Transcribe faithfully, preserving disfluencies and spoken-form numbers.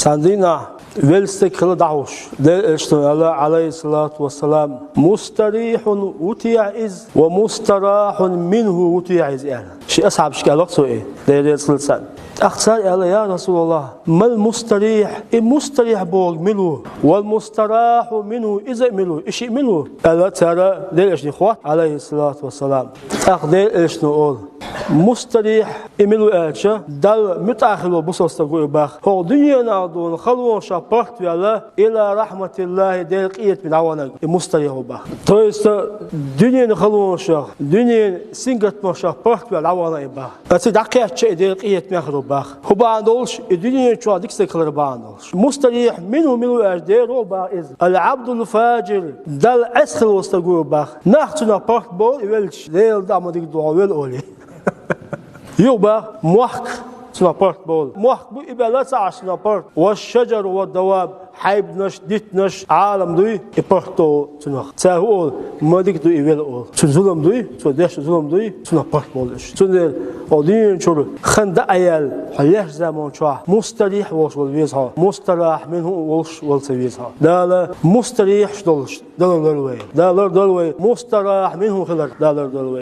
Ан дийнахь велла стаг хила дӀахьуш, Делан Элчано аьлла, Ӏалайхиссалату вассалам: «Мустарихьун вутиӀа из, ва мустарахьун минхӀу вутиӀа из», аьлла. Шен асхьабашка аьлла цо и, Дела реза хила царна. ТӀаккха цара аьлла: «Я Расулаллах, мал мустарихь, и мустарихь бохург мила ву? Вал мустарахьу минхӀу, иза а мила ву? И шиъ мила ву?» Аьлла цара Делан Элчане хотту, Ӏалайхиссалату вассалам. ТӀаккха Делан Элчано олу: «Мустарихь и мила ву аьлча, Далла муьтӀахь хилла бусалба стаг ву и боху. ХӀокху дуьненахь долу халонех паргӀатваьлла, ила рахьматиллахӀи, Делан къинхетаме дӀаваханарг и мустарихь ву боху». То есть, дуьненан халонех, дуьненан сингаттамашех паргӀатваьлла дӀавахана и боху. Цига дӀакхаьчча и Делан къинхетаме хир ву боху. ХӀун бахьана долуш? И дуьнен чохь дика стаг хилар бахьана долуш. Мустарихь минхӀу мила ву аьлча, дера ву боху иза: «Ал-Ӏабдул-фаджир, Далла Ӏеса хилла стаг ву и боху. Нах цунах паргӀатбовлу и велча, Делан дуьхьа ма дика ду хьо велла олий». Юха боху: «Мохк цунах паргӀатбовлу. Мохк бу, и баьлла ца Ӏаш цунах паргӀат. Ва шаджар ва даваб, хьайбанаш, диттанаш, Ӏалам дуй, и паргӀатдовлу цунах. Цара хӀун олу, ма дика ду и велла олу. Цуьнан зулам дуй, цо деш зулам дуй, цунах паргӀатбовлу уьш». Цундела хӀокху дуьнен чуьра хан дӀа а яьлла, хьо леш заман чохь мустарихь волуш вала веза хьо, мустарахь минхӀу волуш вала ца веза хьо. Дала мустарихьаш долуш далур дойла вай. Дала лардойла вай мустарахь минхӀу хилар, Дала лардойла вай.